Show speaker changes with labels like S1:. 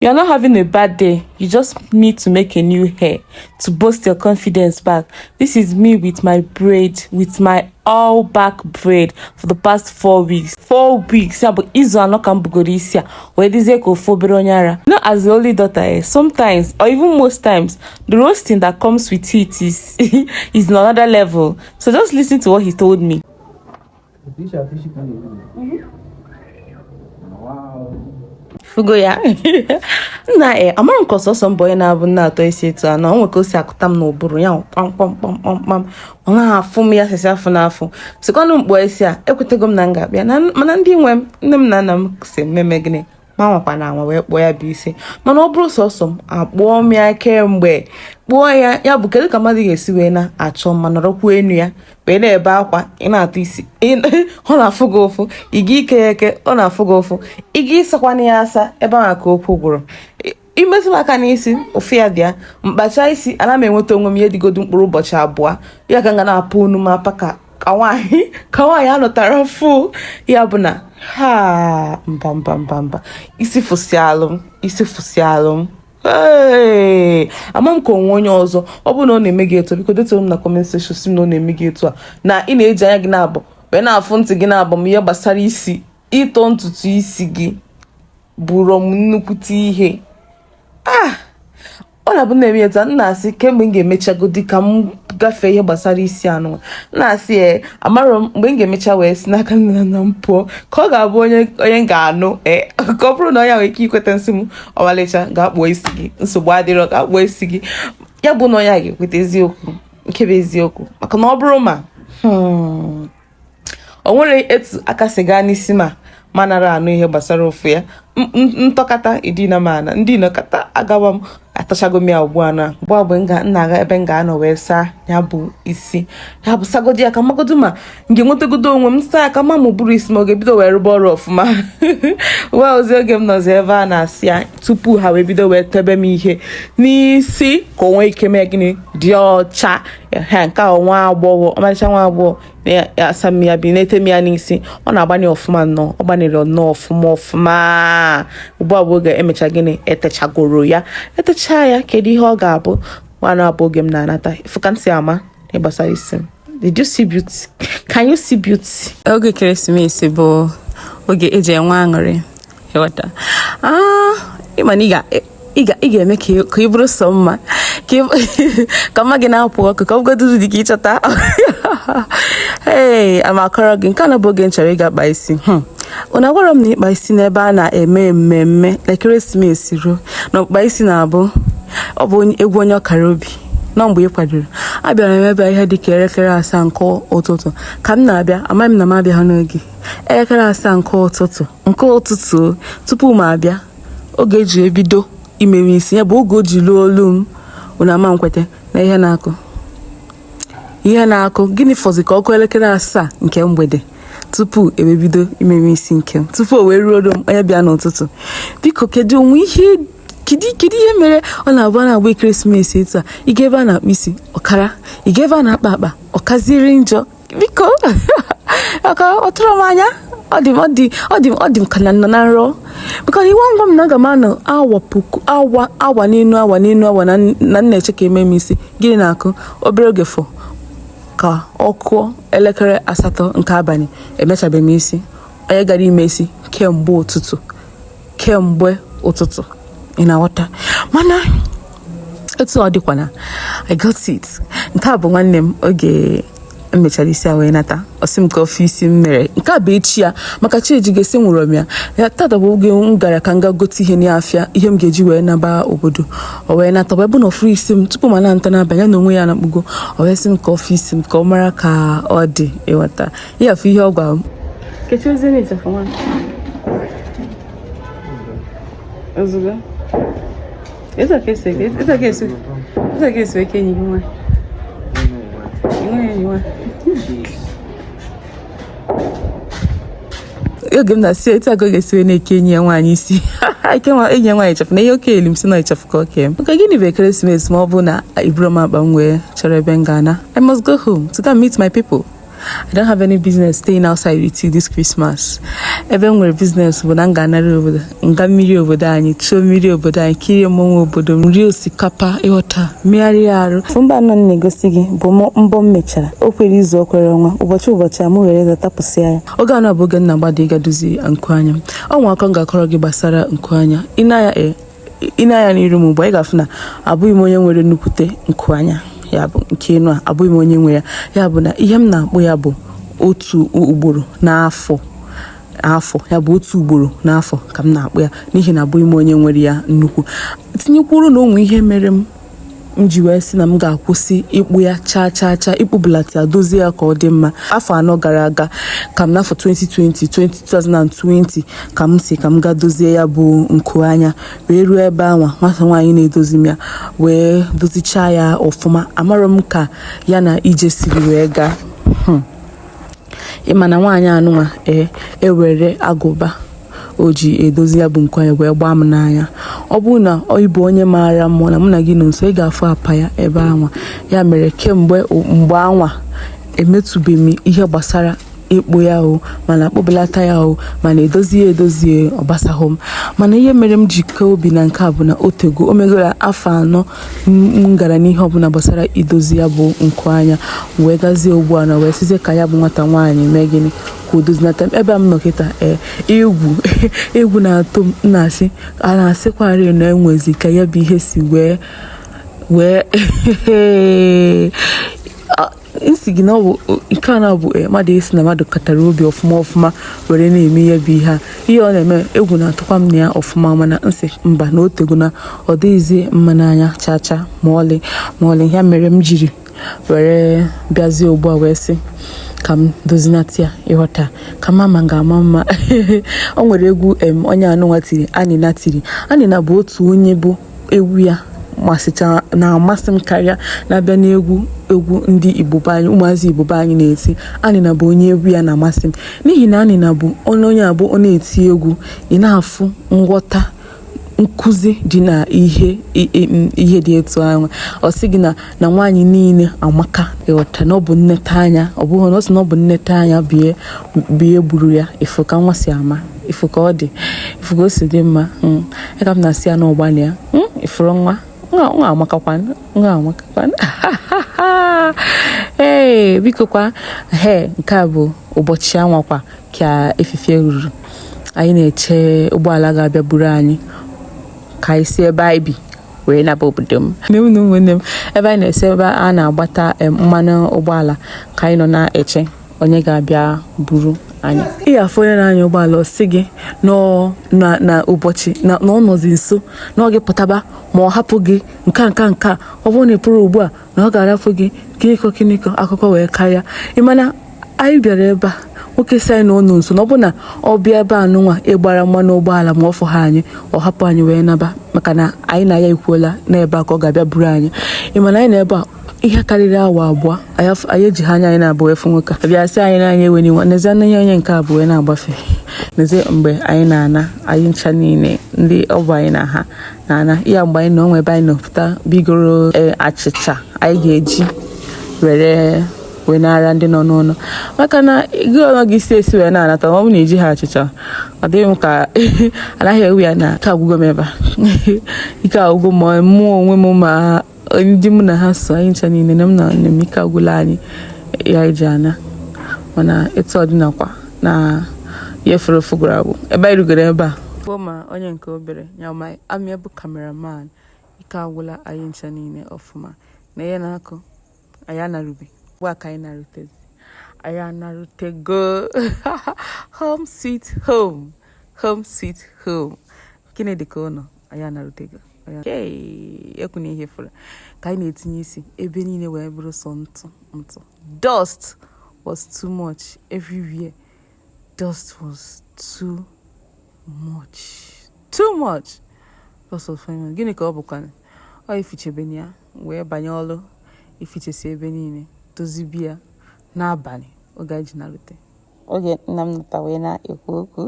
S1: You are not having a bad day, you just need to make a new hair to boost your confidence back. This is me with my braid, with my all back braid for the past 4 weeks. 4 weeks, ya bụ izu 4 ka m bugoro isi a wee dịzie ka ofu obere onye ara. You know, as the only daughter, eh, sometimes or even most times, the roasting that comes with it is on another level. So just listen to what he told me. Fugo ya nna e amara m ka ọsọsọ mbọ onye na-abụ nna atọ isi etu a na o nwe ka o si akụta m n'ụbụrụ ya kpam kpam kpam kpam kpam, ọ naghị afụ m ya sịsị afụ na afụ sikwanụ mkpọ isi a ekwetego m na m ga-abịa, mana ndị nwe m, nne m na nna m si mmemme gịnị ma nwakwa na anwa wee kpụọ ya bụ isi. Mana ọ bụrụ sọsọ m akpụọ m ya kemgbe kpụọ ya, ya bụ kedu ka mmadụ ga-esi wee na-achọ mma nọrọkwa enu ya wee na-ebe akwa? Ị na-atụ isi, ọ na-afụ gị ụfụ, ị ga ike ya eke, ọ na-afụ gị ụfụ, ị ga ịsakwana ya asa ebe ahụ ka okwu gwụrụ. Imetụ m aka n'isi, ụfụ ya dị ya mkpacha isi, ana m enweta onwe m ihe dịgodu mkpụrụ ụbọchị 2 ya ka m ga na-apụ onu m apa ka nwaanyị anụtara fụ ya bụ na ha mba mba mba mba, isi fụsịalụ m, isi fụsịalụ m. Ee, ama m ka onwe onye ọzọ ọ bụrụ na ọ na-eme gị etu, biko detuo m na comment section si m na ọ na-eme gị etu a, na ị na-eji anya gị na-abụ wee na-afụ ntị gị na-abụ m ihe gbasara isi ịtọ ntutu isi gị bụrụ m nnukwute ihe. Ah, ọ na-abụ na-eme etu a, m na-asị kemgbe m ga-emechagodi ka m gafee ihe gbasara isi anụ, m na-asị ee, amarọ m mgbe m ga-emecha wee si n'aka nne na nna m pụọ, ka ọ ga-abụ onye onye m ga-anụ, ee, ka ọ bụrụ na onye nwere ike ikweta nsị m ọmalịcha ga-akpụọ isi gị, nsogbu adịrọ, ga-akpụọ isi gị, ya bụ na onye a ga-ekweta eziokwu nke bụ eziokwu. Maka na ọ bụrụ ma o nwere etu aka si gaa n'isi ma manara anụ ihe gbasara ofu ya ntọkata idina m ana ndị nọkata agawa m atachago m ya ugbu a na mgbe mgbe m na-aga ebe m ga-anọ wee saa ya bụ isi, ya bụ sagodi ya ka magodo ma m ga-enwetagodo onwe m saa ya ka ma m bụrụ isi ma ọ ga-ebido wee rụba ọrụ ọfụma. Wee ozi oge m nọzi ebe a na-asị ya tupu ha wee bido wee tebe m ihe n'isi ka o nwee ike mee gịnị dị ọcha ha. Nke a nwa agbọghọ, ọmarịcha nwa agbọghọ na-asa m ya bi na-ete m ya n'isi, ọ na-agbanye ọfụma nnọọ, ọ gbanyere nnọọ ọfụma ọfụma. Ugbu a bụ oge emecha gịnị etechagoro ya, etecha ya, kedu ihe ọ ga-abụ? Nwana abụ oge m na-anata ifu ka m si ama ịgbasara isi m. Did you see beauty? Can you see beauty?
S2: Oge ekeresimesi bụ oge eji enwe aṅụrị, ịghọta? Ịma na ị ga-eme ka ị bụrụ sọ mma, ka mma gị na-apụ ọkụ, ka ọ bụgodu dị ka ịchọta. Ee, ama akọrọ gị nke a na bụ oge m chọrọ ịga kpaa isi. Unu agwara m na ịkpa isi n'ebe a na-eme mmemme ekeresimesi ruo na ọkpụkpa isi na-abụ ọ bụ egwu onye ọkara obi nọ mgbe ị kwadoro. Abịara m ebe ihe dịka elekere 7 nke ụtụtụ ka m na-abịa, amaghị m na m abịaghị n'oge. Elekere 7 nke ụtụtụ tupu m abịa, oge eji ebido imewe isi ya bụ oge o ji luo olu m. Unu ama nkwete na ihe na-akụ ihe na-akụ gịnị fọzi ka ọkụ elekere 7 nke mgbede tupu ewebido imewe isi nke m, tupu o wee ruo olu m onye bịa n'ụtụtụ. Biko, kedu onwe ihe, kedu ihe mere ọ na-abụ a na-agba ekeresimesi etu a, ịga ebe a na-akpụ isi ọkara, ịga ebe a na-akpa akpa ọkaziri njọ? Biko, maka ọ tụrụ m anya, ọ dị m ọ dị ọ dị m ọ dị m ka na nọ na nrọ, because iwe ngwa m na aga m anọ awa puku awa, awa n'elu awa n'elu awa na na m na-eche ka eme m isi. Gịnị na-akụ? Obere oge fọ ka ọ kụọ elekere 8 nke abalị, emechabeghị m isi. Onye gara ime isi kemgbe ụtụtụ, kemgbe ụtụtụ, ị na-aghọta? Mana etu ọ dịkwana, I got it. Nke a bụ nwanne m oge m mechara isi a wee nata, ọ sị m ka ofe isi m mere. Nke a bụ echi ya, maka chi ejigo esi nwụrụ m ya. Ya tata bụ oge m gara ka m ga gote ihe n'afịa, ihe m ga-eji wee naba obodo. O wee nata wee bụ na ọfụrụ isi m tupu ma na-nta n'abalị ya na onwe ya na-akpụgo. O wee sị m ka ofe isi m ka ọ mara ka ọ dị, ịghọta ya afụ ihe ọ gwara m.
S1: Kechi ozi n'ịchafụ nwa ozugbo. Etu a ka esi eke enyi gị nwaanyị. Enweghị enyi nwaanyị.
S2: Oge m na-asị etu aga ga-esi wee na-eke enyi ya nwaanyị isi, eke enyi ya nwaanyị ịchafụ na ihe oke elu m si na ịchafụ ka oke m. Maka gịnị bụ ekeresimesi ma ọ bụ na iburu m akpa m wee chọrọ ebe m ga-ana? I must go home to go and meet my people. I don't have any business staying outside with you this Christmas. Ebe m nwere business bụ na m ga-anara obodo, nga mmiri obodo anyị, chuo mmiri obodo anyị, kirie mmọnwụ obodo m, rie osikapa, ịghọta, megharịa arụ.
S1: Mbọ anọ m na-egosi gị bụ mbọ m mechara. O kwere izu, o kwere ọnwa, ụbọchị ụbọchị a mụ were eze tapụsịa ya.
S2: Oge anọ bụ oge m na-agbado ịga dozie nku anya m. Ọ nwe akọ m ga-akọrọ gị gbasara nku anya. Ị na-anya n'iru m ugbu a, ị ga-afụ na abụghị m onye nwere nnukwute nku anya, ya bụ nke enu a, abụghị m onye nwe ya. Ya bụ na ihe m na-akpụ ya bụ otu ugboro n'afọ afọ, ya bụ otu ugboro n'afọ ka m na-akpụ ya, n'ihi na abụghị m onye nwere ya nnukwu. Tinyekwuru na onwe ihe mere m ji wee sị na m ga-akwụsị ịkpụ ya chaa chaa chaa, ịkpụbelata ya, dozie ya ka ọ dị mma. Afọ 4 gara aga ka m n'afọ 2020 2020 ka m si ka m gaa dozie ya bụ nku anya, wee ruo ebe anwa nwata nwaanyị na-edozi m ya wee dozichaa ya ọfụma. Amarọ m ka ya na ije siri wee gaa. Ịma na nwaanyị anụnwa ewere agụba o ji edozi ya bụ nku anya wee gbaa m n'anya. Ọ bụrụ na ọ ịbụ onye maara mmụọ na mụ na gị nọ nso, ị ga-afụ apa ya ebe anwa. Ya mere kemgbe mgbe anwa emetụbeghị m ihe gbasara ịkpụ ya o, mana akpụbelata ya o, mana edozie edozie, ọ gbasahụ m. Mana ihe mere m ji kee obi na nke a bụ na o tego, o megoro afọ 4 m gara n'ihe ọbụla gbasara idozi ya bụ nku anya, wee gazie ugbu a na wee sizie ka ya bụ nwata nwaanyị mee gịnị ka o dozinata m. Ebe a m nọ kịta, egwu egwu na-atụ m, na-asị a na-asịkwarị na enwezi ka ya bụ ihe si wee wee nsi gị na ọ bụ nke a na-abụ mmadụ esi na mmadụ katara obi ọfụma ọfụma were na-eme ihe bụ ihe a, ihe ọ na-eme egwu na-atụkwa m na ya ọfụma. Mana nsị mba, na o tego na ọ dịghịzi mma n'anya chaa chaa ma ọlị ma ọlị. Ya mere m jiri were bịazie ugbu a wee sị ka m dozinata ya, ịghọta, ka mama ga-ama mma. O nwere egwu onye anụnwa tiri, Anina tiri. Anina bụ otu onye bụ egwu ya masịcha na-amasị m karịa na-abịa n'egwu egwu ndị Igbo be anyị, ụmụazị Igbo be anyị na-eti. Anina bụ onye egwu ya na-amasị m, n'ihi na Anina bụ onye abụ ọ na-eti egwu, ị na-afụ nghọta nkụzi dị na ihe ihe dị etu ahụ. Ọ sị gị na nwaanyị niile amaka, ịghọta, na ọ bụ nneta anya, ọ bụghị na ọ sị na ọ bụ nneta anya bie gburu ya. Ịfụ ka nwa si ama, ịfụ ka ọ dị, ịfụ ka o si dị mma. Ya ka m na-asị ya n'ọgbani ya, ịfụrụ nwa nwa amakakwan, nwa amakakwan. Ee, biko kwa he, nke a bụ ụbọchị anwakwa ka efifie ruru, anyị na-eche ụgbọala ga-abịa buru anyị ka anyị si ebe anyị bi wee naba obodo m. Nne m na ụmụnne m, ebe anyị na-esi ebe a na-agbata mmanụ ụgbọala ka anyị nọ na-eche onye ga-abịa buru anyị. Ị ga-afụ onye na-anya ụgbọala, ọ sị gị na ụbọchị na ọ nọzi nso na ọ gị pụtaba, ma ọ hapụ gị nka nka nka, ọ bụrụ na ị pụrụ ugbu a na ọ ga-arapụ gị kiniko kiniko, akụkọ wee karịa. Ị mana anyị bịara ebe a, nwoke si anyị na ọ nọ nso, na ọ bụ na ọ bịa ebe a nụnwa ịgbara mmanụ ụgbọala ma ọ fụ ha anyị, ọ hapụ anyị wee naba, maka na anyị na ya ekwuola n'ebe a ka ọ ga-abịa buru anyị. Ị mana anyị na ebe a ihe karịrị awa 2, anyị eji ha anya anyị na-abụ efu nwoke bịa sị anyị na anyị enwe nwa. N'ezie na onye nke abụọ wee na-agbafe n'ezie mgbe anyị na-ana, anyị ncha niile ndị ọ bụ anyị na ha na-ana ya. Mgbe anyị nọ onwe ebe anyị nọ pụta bigoro achịcha anyị ga-eji were wee nara ndị nọ n'ụlọ, maka na gị onwe gị si esi wee na-anata, ma ọ bụ na iji ha achịcha, ọ dịghị m ka anaghị ewu ya na ike agwụgo m ebe a. Ike agwụgo ma mụ onwe m ma ndị mụ na ha so, anyị ncha niile na m na nne m, ike agwụla anyị ya iji ana. Mana etu ọ dịnakwa na ihe furu ofu gwara agwụ, ebe anyị rugoro ebe a bụ ma onye nke obere ya ma amịa bụ cameraman, ike agwụla anyị ncha niile ọfụma na ihe na-akụ anyị anarube. Ugbu a ka anyị narutezi, anyị anarutego home sweet home, home sweet home. Gịnị dị ka ụlọ? Anyị anarutego. Ekwu na ihe fụrụ ka anyị na-etinye isi ebe niile wee bụrụ sọ ntụ ntụ. Dust was too much everywhere, dust was too much, too much dust was fine. Gịnị ka ọ bụkwa ọ ifichebeni ya wee banye ọlụ ifichesi ebe niile, dozibi ya n'abalị oge anyị ji narute. Oge nna m nọta wee na-ekwu okwu.